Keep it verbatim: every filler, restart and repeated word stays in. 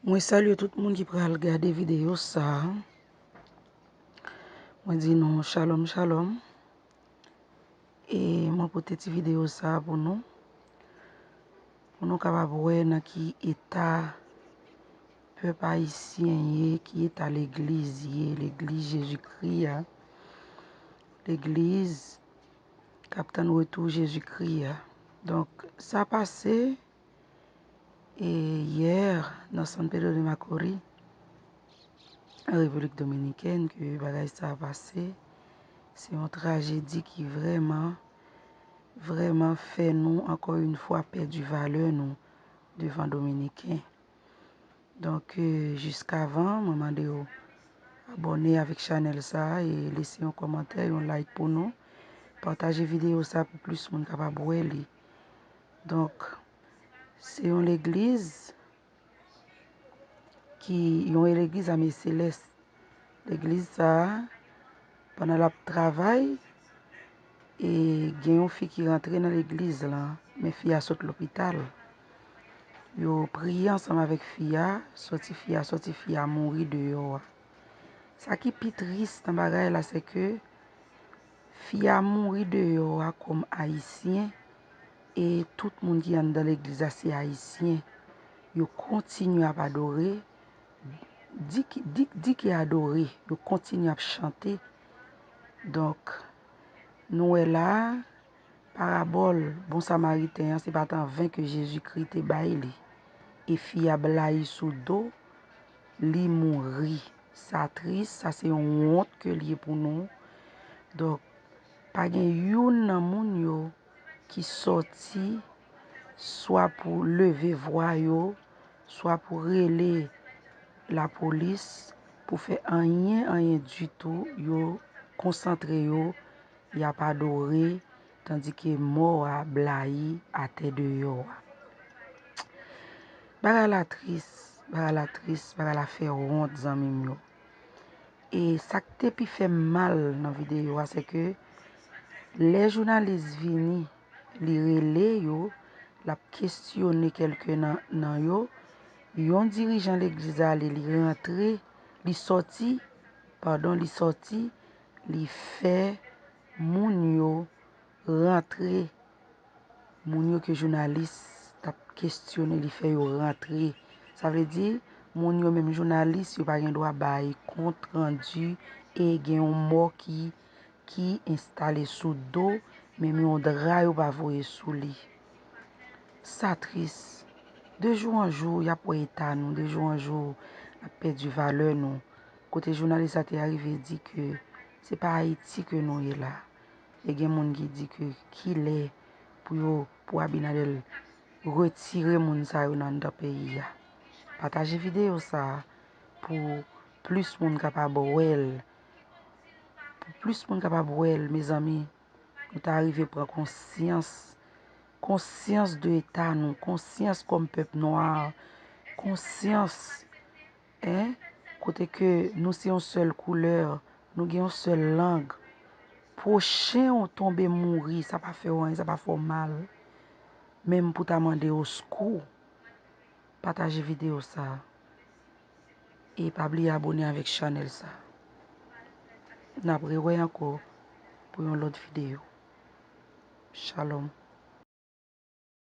Mwen salye tout moun ki pral gade videyo sa a. Mwen di nou shalom, shalom. E mwen pote ti videyo sa a pou nou. Pou nou kapab wè nan ki eta pèp ayisyen ye, ki eta legliz ye, legliz Jezikri a. Legliz k ap tann retou Jezikri a. Donk, sa pase, e, yè nan San Pedro de Macorís, an Repiblik Dominikèn, ke bagay sa a pase. Se yon trajedi ki vrèman, vrèman fè nou, ankò yon fwa, pèdi valè nou devan Dominiken. Donk, e, jiskavan, mwen mande w abòne avèk chanèl sa a e lese yon kòmantè, yon like pou nou. Pataje videyo sa a pou plis moun kapab wè li. Donk, se yon legliz ki, yon legliz ame selès. Legliz sa a, pandan l ap travay, e gen yon fi ki rantre nan legliz lan, men fi a sot lopital. Yo priye ansanm avèk fi a, sòti fi a sòti, fi a mouri deyò a. Sa ki pi tris nan bagay la, se ke fi a mouri deyò a kòm ayisyen, e tout moun ki anndan legliz la se ayisyen. Yo kontinye ap adore, di ki, di, di ki adore, yo kontinye ap chante. Donk, nou wè la a, parabòl Bon Samariten an, se pa t anven ke Jezikri te bay li. E fi a blayi sou do, li mouri. Sa tris, sa se yon wont ke l ye pou nou. Donk, pa gen youn nan moun yo ki sòti swa pou leve vwa yo, swa pou rele lapolis, pou fè anyen, anyen ditou, yo konsantre yo, y ap adore, tandike mò a blayi atè deyò a. Bagay la tris, bagay la tris, bagay la fè wont, zanmi m yo. E sa k te pi fè m mal nan videyo a, se ke lè jounalis vini, li rele yo, l ap kesyone kèlke nan, nan yo, yon dirijan legliz ale, li rantre, li sòti, padon, li sòti, li fè moun yo rantre, moun yo ke jounalis t ap kesyone, li fè yo rantre. Sa vle di, moun yo menm jounalis, yo pa gen dwa bay kont randi e gen yon mò ki, ki enstale sou do, menm yon dra yo pa voye sou li. Sa tris. De jou an jou, y ap wè eta nou, de jou an jou, n ap pèdi valè nou. Kote jounalis la te arive di ke se pa Ayiti ke nou ye la. E gen moun ki di ke kilè pou yo, pou Abinader retire moun sa yo nan anndan peyi a. Pataje videyo sa a pou plis moun kapab wè l. Pou plis moun kapab wè l, mezanmi, nou ta rive pran konsyans. Konsyans de eta nou, konsyans kòm pèp nwa, konsyans, en, kote ke nou se yon sèl koulè, nou gen yon sèl lang. Pwochen w tonbe mouri, sa pa fè w anyen, sa pa fè w mal. Menm pou ta mande oskou, pataje videyo sa a. E pa bliye abòne avèk chanèl sa a. N ap rewè ankò pou yon lòt videyo. Shalom.